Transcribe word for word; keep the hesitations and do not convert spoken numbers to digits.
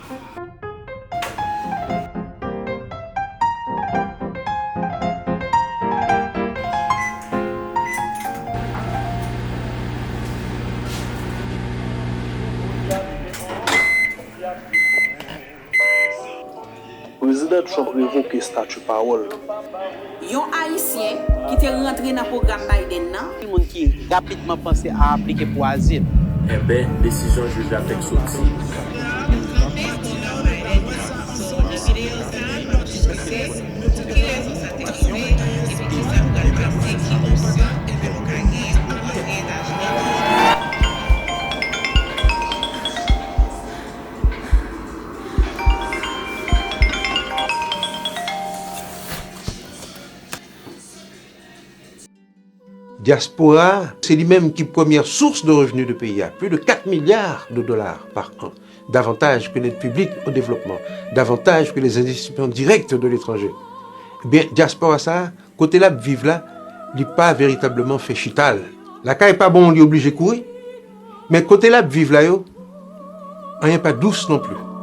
Prezidan Trump revoke estati pawòl. Yon Ayisyen ki te rantre nan pwogram Biden nan. Moun ki rapidman panse a aplike pou azil. Enben, desizyon jij la fèk soti. Dyaspora a, se li menm ki premyè sous de revni de peyi a, plus de quatre milliards de dollars par an, davantaj ke lèd piblik o devlopman, davantaj ke lèzenvestisman dirèk de letranje. Ebyen, dyaspora sa a, kote l ap viv la, li pa veritableman fè chita l. Lakay pa bon, li oblije kouri, men kote l ap viv la yo, anyen pa dous non pli.